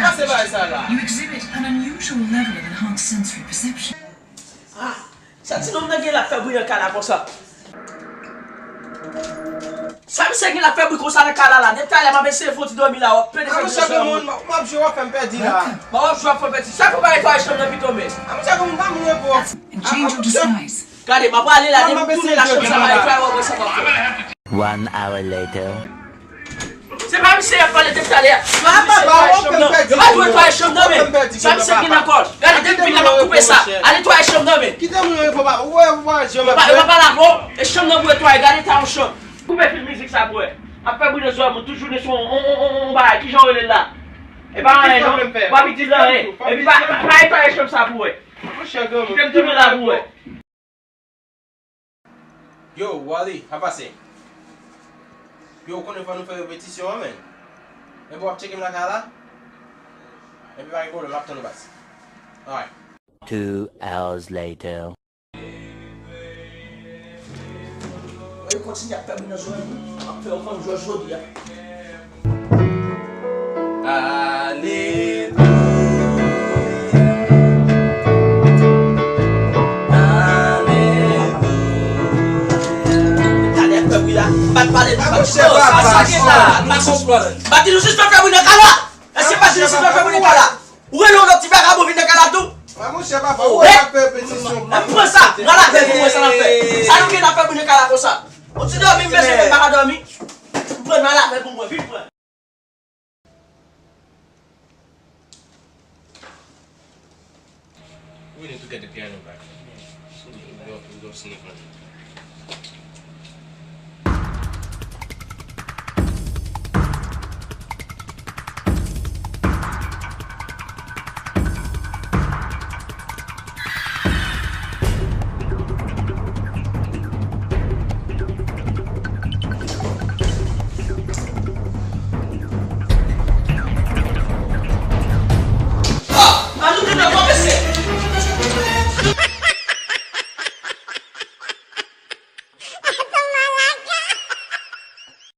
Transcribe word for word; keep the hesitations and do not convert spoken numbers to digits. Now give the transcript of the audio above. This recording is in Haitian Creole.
Pase bagay sa la. You exhibit an unusual level of enhanced sensory perception. Ah, sa ti nonm nan gen la fè bri nan kay la konsa. Sa misye gen la fè bri konsa nan kay la la. Depi talè m ap eseye fè yon ti dòmi la, w ap pede fè bri nan kay la. M ap jwe w ap fè m pèdi la. Bon, w ap jwe w ap fè m pèdi. Sa pou bay netwaye chanm nan pito men. A monchè, kòm m pa moun repo. And change your disguise. Gade, m ap prale la, depi m tounen la chanm sa va netwaye w ap wè sa m ap fè. One hour later. Se pa misye y ap pale depi talè a. Misye netwaye chanm nan men. Yo pa dwe netwaye chanm nan men. Sa misye gen nan kò l. Gade depi vin la m ap koupe sa. Al netwaye chanm nan men. Kite moun yo repo pa. Ou wè ou pa janm ap jwe. Yo pa pale avè w. E chanm nan pou netwaye. Gade eta yon chanm. Koupe fil mizik sa pou wè. Ap fè bri nan zòrèy moun tout jounen sou yon, yon, yon, yon, yon bagay. Kijan w rele l la? E pa anyen non. Pa vin di l anyen. Epi pa, pa, pa netwaye chanm sa pou wè. Kite m tounen la pou wè. Yo, Wally, sa pase? Yo, ou konnen fò nou fè repetisyon an, men. Men bon, w ap tcheke m lakay la? Epi pa gen pwoblèm, m ap tann ou baz. Alright. Two hours later. Yo kontinye ap fè bri nan zòrèy moun. M ap fè yo konn jòj jodi a. Alelouya. Alelouya. Talè fè bri la. M pa t pale de sa. Sa, sa gen la. M pa t konprann. M pa t di nou sispann fè bri nan kay la. Èske m pa t di nou sispann fè bri nan kay la? Ou rele yon lòt ti vagabon vin nan kay la tou? Mwen, monchè, papa, ou wè m ap fè repetisyon. M pran sa, m al avè l pou m wè sa l ap fè. Sa nou gen ap fè bri nan kay la konsa? Yon ti dòmi m bezwen fè, m pa ka dòmi. M pran l, m al avè l pou m wè, vin pran. Ou vini tou kèt epi an nou bay. Ou dò, ou dò sinik lan.